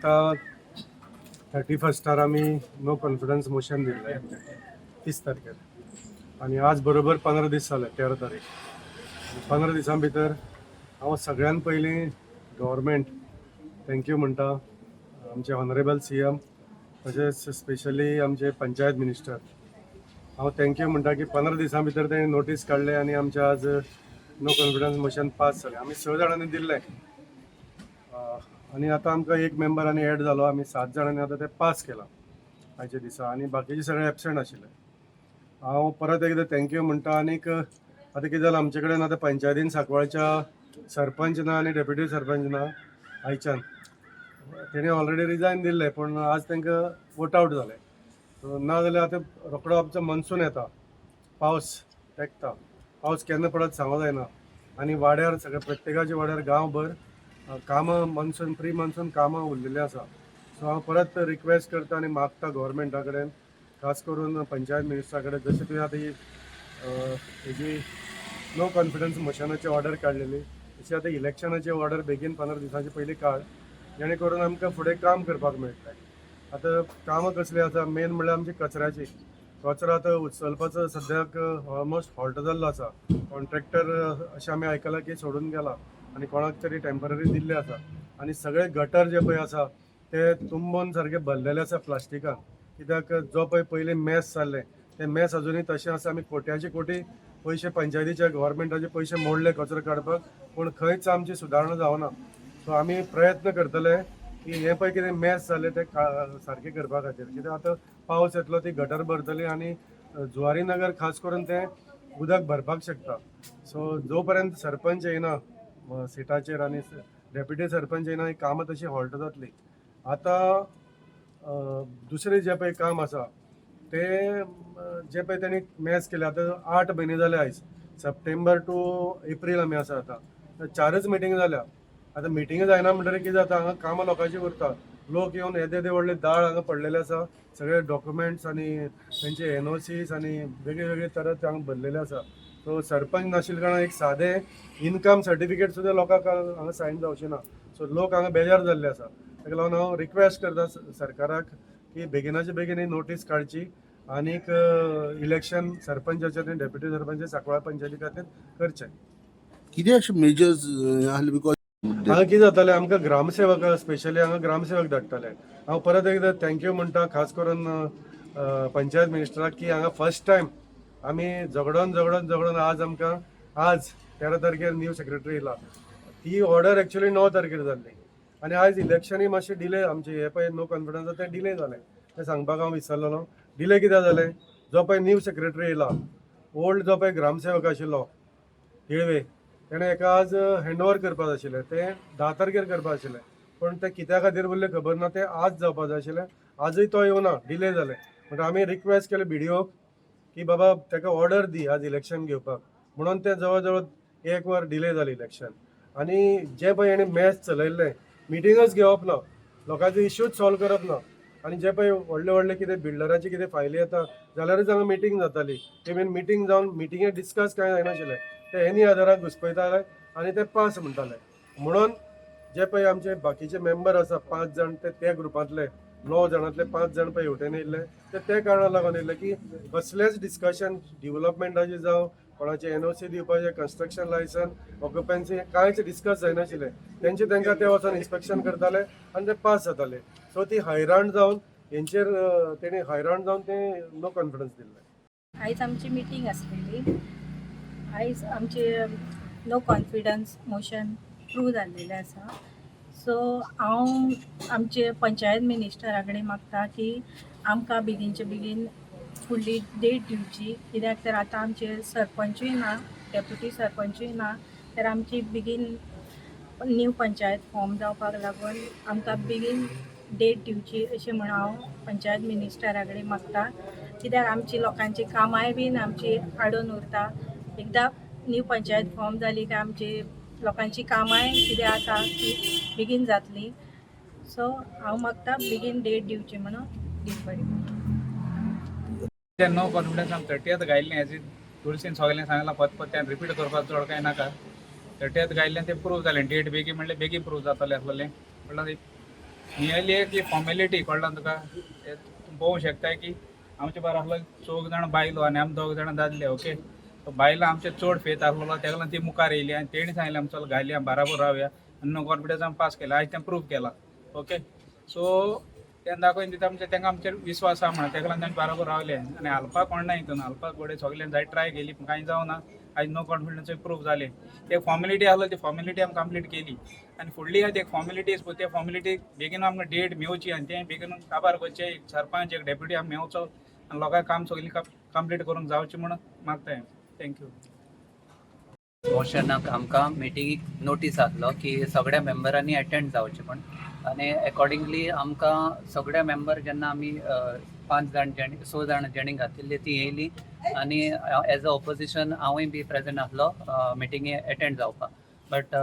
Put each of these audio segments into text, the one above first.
आतां 31 आर आमी no confidence motion दिल्लें 30 तारखेर आनी आज बरोबर 15 दीस जाले, 13 तारीख. 15 दिसां भितर हांव सगळ्यान पयलीं गव्हर्मेंट thank you म्हणटा, आमचे ऑनरेबल सीएम, तशेंच स्पेशली आमचे पंचायत मिनिस्टर. हांव thank you म्हणटा की 15 दिसां भितर तेणी नोटीस काडले आनी आमचे आज नो कॉन्फिडन्स मोशन पास जालें. आमी स जाणांनी दिल्लें आनी आतां आमकां एक मेंबर आनी एड जालो. आमी सात जाणांनी आतां तें पास केलां आयच्या दिसा आनी बाकीचे सगळे एबसेंट आशिल्ले. हांव परत एकदां thank you म्हणटा. आनीक आतां कितें जालां, आमचे कडेन आतां पंचायतीन सांकवाळच्या सरपंच ना आनी डेप्युटी सरपंच ना. आयच्यान तेणी ऑलरेडी रिजायन दिल्लें, पूण आज तांकां वोट आवट जालें. सो ना जाल्यार आतां रोकडो आमचो मनसून येता, पावस तेंकता. पावस केन्ना पडत सांगो जायना आनी वाड्यार सगळे प्रत्येकाच्या वाड्यार गांवभर कामां मनसून, प्री मनसून कामां उरलेलीं आसा. सो हांव परत रिक्वेस्ट करता आनी मागता गव्हर्मेंटा कडेन, खास करून पंचायत मिनिस्टरा कडेन, जशें तुवें आतां ही हेजी नो कॉन्फिडन्स मोशनाची ऑर्डर काडलेली, तशी आतां इलेक्शनाची ऑर्डर बेगीन 15 दिसांचे पयलीं काड, जेणे करून आमकां फुडें काम करपाक मेळटलें. आतां कामां कसलीं आसा, मेन म्हणल्यार आमची कचऱ्याची. कचरो आतां उचलपाचो सद्याक ऑलमोस्ट हॉल्ट जाल्लो आसा. कॉन्ट्रॅक्टर अशें आमी आयकलां की सोडून गेला आनी कोणाक तरी टेंपररी दिल्ले आसा. आनी सगळे गटर जे पळय आसा ते तुंबून सारके भरलेले आसा प्लास्टिकान, कित्याक जो पळय पयलीं मेस जाल्लें ते मेस अजुनूय तशें आसा. आमी कोट्याचे कोटी पयशे पंचायतीचे, गव्हर्मेंटाचे पयशे मोडले कचरो काडपाक, पूण खंयच आमची सुदारणा जावना. सो आमी प्रयत्न करतले की हें पळय कितें मेस जालें तें सारकें करपा खातीर, कित्याक आतां पावस येतलो, ती गटर भरतली आनी जुवारी नगर खास करून तें उदक भरपाक शकता. सो जो पर्यंत सरपंच येयना सिटाचेर आनी डेप्युटी सरपंच येयना, ही कामां तशी हॉल्ट जातली. आतां दुसरें जें पळय काम आसा तें जें पळय तेणी मॅस केलें, आतां 8 म्हयने जाले. आयज सप्टेंबर टू एप्रील आमी आसा. आतां चारच मिटींग जाल्या. आतां मिटींग जायना म्हणटकीर कितें जाता, हांगा कामां लोकांची उरता. लोक येवन येदे येदे व्हडले दाळ हांगा पडलेले आसा. सगळे डॉक्युमेंट्स आनी तेंचे एनओसीस आनी वेगळे वेगळे तरा ते हांगा भरलेले आसा. सो सरपंच नाशिल्ल्या कारणान एक सादें इनकम सर्टिफिकेट सुद्दां लोकांक हांगा सायन जावचें ना. सो लोक हांगा बेजार जाल्ले आसा. ताका लागून हांव रिक्वेस्ट करता सरकाराक की बेगिनाचे बेगीन ही नोटीस काडची आनीक इलेक्शन सरपंचाचे आनी डेप्युटी सरपंच सांकवाळ पंचायती खातीर करचें. कितें अशें मेजर्स आहले because हांगा कितें जातालें, आमकां ग्रामसेवक, स्पेशली हांगा ग्रामसेवक धाडटाले. हांव परत एकदां thank you म्हणटा खास करून पंचायत मिनिस्टराक की हांगा फर्स्ट टायम आमी झगडोन झगडोन झगडोन आज आमकां आज 13 तारखेर न्यू सेक्रेटरी येयला. ती ऑर्डर एक्चुअली 9 तारखेर जाल्ली आनी आयज इलेक्शनूय मातशें डिले. आमचें हें पळय नो कॉन्फिडन्स तें डिले जालें, तें सांगपाक हांव विसरलेलो. डिले कित्याक जालें, जो पळय न्यू सेक्रेटरी येयला, ओल्ड जो पळय ग्रामसेवक आशिल्लो तिळवे, तेणें हेका आज हँड ओवर करपाक जाय आशिल्लें. तें 10 तारखेर करपाक आशिल्लें, पूण तें कित्या खातीर उरलें खबर ना. तें आज जावपाक जाय आशिल्लें, आजूय तो येवना, डिले जालें. म्हणटा आमी रिक्वेस्ट केलें बीडीओक की बाबा ताका ऑर्डर दी आज इलेक्शन घेवपाक म्हणून. तें जवळ जवळ एक वर डिले जालें इलेक्शन. आनी जे पळय हेणी मॅच चलयल्लें, मिटिंगच घेवप ना, लोकांचे इश्यूच सॉल्व करप ना आनी जे पळय व्हडले व्हडले कितें बिल्डराचे कितें फायली येता जाल्यारच हांगा मिटींग जाताली. इवन मिटींग जावन मिटिंगे डिस्कस कांय जायनाशिल्लें. ते एनी आदाराक घुसपयताले आनी ते पास म्हणटाले. म्हणून जे पळय आमचे बाकीचे मेंबर आसा पांच जाण, ते त्या ग्रुपांतले णव जाणांतले पांच जाण पळय हेवटेन येयल्ले, ते त्या कारणाक लागून येयल्ले की कसलेंच डिस्कशन डिवलपमेंटाचें जावं, कोणाचें एनओसी दिवपाचें, कन्स्ट्रक्शन लायसन, ऑक्युपन्सी, कांयच डिस्कस जायनाशिल्लें. तेंचे तांकां ते वचोन इन्स्पेक्शन करताले आनी ते पास जाताले. सो ती हैराण जावन हेंचेर तेणी हैराण जावन ते नो कॉन्फिडन्स दिल्लें. आयज आमची मिटींग आसलेली. आयज आमचे नो कॉन्फिडन्स मोशन प्रूव जाल्लेलें आसा. सो हांव आमचे पंचायत मिनिस्टरा कडेन मागता की आमकां बेगीनचे बेगीन फुडली डेट दिवची, कित्याक तर आतां आमचे सरपंचूय ना, डेप्युटी सरपंचूय ना, तर आमची बेगीन न्यू पंचायत फॉर्म जावपाक लागून आमकां बेगीन डेट दिवची अशें म्हण हांव पंचायत मिनिस्टरा कडेन मागता, कित्याक आमची लोकांची कामांय बीन आमची आडून उरता. एकदां न्यू पंचायत फॉर्म जाली काय आमची लोकांची कामांय कितें आसा ती बेगीन जातली. सो हांव मागता बेगीन डेट दिवची म्हणून. दीस बरें. ते नो कॉन्फिडन्स आमी 30th घायल्लें. एज तुळसीन सगळें सांगलां, पत पत त्यान रिपीट करपाक चड कांय नाका. 30th घायल्लें, तें प्रूव जालें. डेट बेगीन म्हणल्यार बेगीन प्रूव जातलें आसलेलें. म्हणल्यार नियरली एक फॉर्मेलिटी कळ्ळा तुका. ते तूं पळोवंक शकता की आमचे बारा आसलो चौग जाण बायलो आनी आमी दोग जाणां दादले. ओके, सो बायलां आमचे चड फेत आसलेलो, तेका लागून ती मुखार येयली आनी तेणी सांगलें आमी चल घालया, बाराबर रावया आनी नो कॉन्फिडन्स आमी पास केला. आयज तें प्रूव केला. ओके, सो तें दाखोवन दिता आमचे तांकां आमचेर विस्वास आहा म्हणून. तेका लागून तांचे बाराबर रावले आनी हालपाक कोण ना हितून. हालपाक घोडे सगळ्यान जायत ट्राय केली पूण कांय जावना. आयज नो कॉन्फिडन्स प्रूव जालें. एक फॉर्मेलिटी आसलो, ती फॉर्मेलिटी आमी कंप्लीट केली आनी फुडली आहा ती एक फॉर्मेलिटी, त्या फॉर्मेलिटी बेगीन आमकां डेट मेवची आनी तें बेगीन काबार करचें. एक सरपंच, एक डेप्युटी आमी मेवचो आनी लोकांक काम सगळीं कंप्लीट करूंक जावचें म्हणून मागता. Thank you. मोशनाक आमकां मिटिंगेक नोटीस आसलो की सगळ्या मेंबरांनी एटेंड जावचें म्हण आनी एकॉर्डिंगली आमकां सगळे मेंबर जेन्ना आमी पांच जाण जेणी स जाण जेणी घातिल्ली ती येयली आनी एज अ ऑपोजिशन हांवूय बी प्रेजंट आसलो मिटिंगे एटेंड जावपाक. बट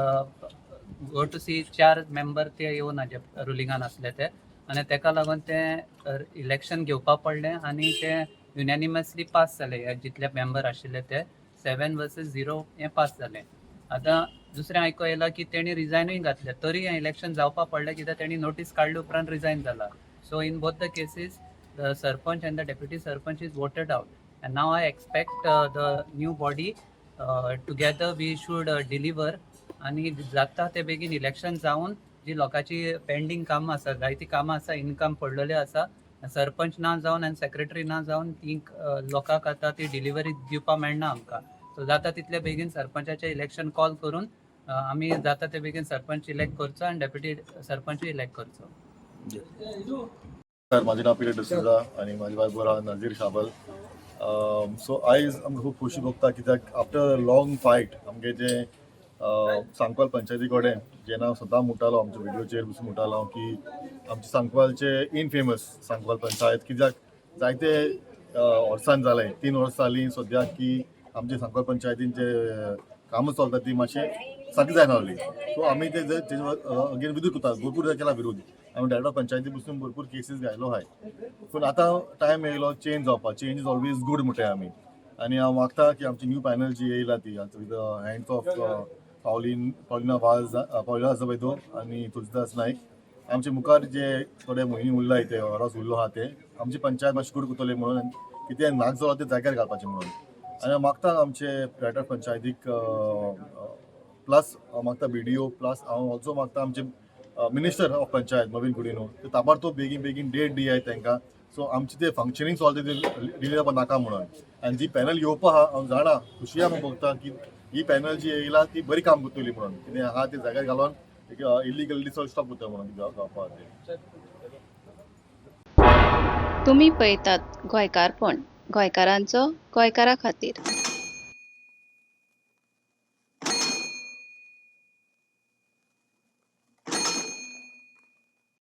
गो टू सी, चार मेंबर ते येवना जे रुलिंगान आसले ते आनी तेका लागून तें इलेक्शन घेवपा पडलें आनी तें युनॅनिमसली पास जालें. जितले मेंबर आशिल्ले ते 7 वर्सीस 0 हें पास जालें. आतां दुसरें आयको येयलां की तेणी रिजायनूय घातलें, तरी हें इलेक्शन जावपा पडलें कित्याक तेणी नोटीस काडले उपरांत रिजायन जाला. So in both the cases the sarpanch and the deputy sarpanch is voted out and now I expect the new body, together we should deliver आनी जाता ते बेगीन इलेक्शन जावन जी लोकांची पेंडींग कामां आसा, जायतीं कामां आसा, इनकम पडलेले आसा, सरपंच ना जावन आनी सेक्रेटरी ना जावन ती लोकांक आतां ती डिलिव्हरी दिवपा मेळना आमकां. सो जाता तितले बेगीन सरपंचाचें इलेक्शन कॉल करून आमी जाता ते बेगीन सरपंच इलेक्ट करचो आनी डेप्युटी सरपंचूय इलेक्ट करचो. सर, माझें नांव पिटर डिसोजा आनी म्हाजी बायबोर आहा नजीर शाबल. सो आयज आमकां खूब खोशी भोगता कित्याक आफ्टर अ लॉंग फायट आमगे जें सांकवाल पंचायती कडेन जेन्ना हांव सदां म्हणटालो, आमच्या व्हिडियोचेर बसून म्हणटालो हांव की आमचे सांकवालचे इनफेमस सांकवाल पंचायत, कित्याक जायते वर्सान जालें, 3 वर्सां जालीं सद्याक की आमचे सांकवाल पंचायतीन जे कामां चलता ती मातशें सारकी जायना जाली. सो आमी ते तेजे अगेन विरोध करता, भरपूर केला विरोध. आमी डायरेक्ट पंचायती बसून भरपूर केसीस घायलो आहाय. पूण आतां टायम येयलो चेंज जावपाक. Change is always good म्हणटाय आमी. आनी हांव मागता की आमची न्यू पॅनल जी येयला ती with the hands of Paulina Vaz, Paulina Azevedo आनी तुलसीदास नायक, आमचे मुखार जे थोडे म्हयने उरला, ते वरस उरलो आहा, ते आमची पंचायत मातशी गुड करतले म्हणून, कितें नाक जालां तें जाग्यार घालपाचें म्हणून. आनी हांव मागता आमचे डायरेक्टर पंचायतीक, प्लस हांव मागता बीडीओ, प्लस हांव ऑल्सो मागता आमचे मिनिस्टर ऑफ पंचायत मॉवीन गुदिन्हो, ते ताबडतोब बेगीन बेगीन डेट दियाय तांकां. सो आमचे ते फंक्शनींग चलता ते डिले जावपा नाका म्हणून. आनी जी पॅनल येवपा आहा, हांव जाणा, खुशी आहा भोगता की ही पॅनल जी येयला ती बरी काम करतली म्हणून, कितें आहा ते जाग्यार घालून इलिगली चड स्टॉप करता म्हणून जावपा ते. तुमी पळयतात गोंयकारपण, गोंयकारांचो गोंयकारा खातीर.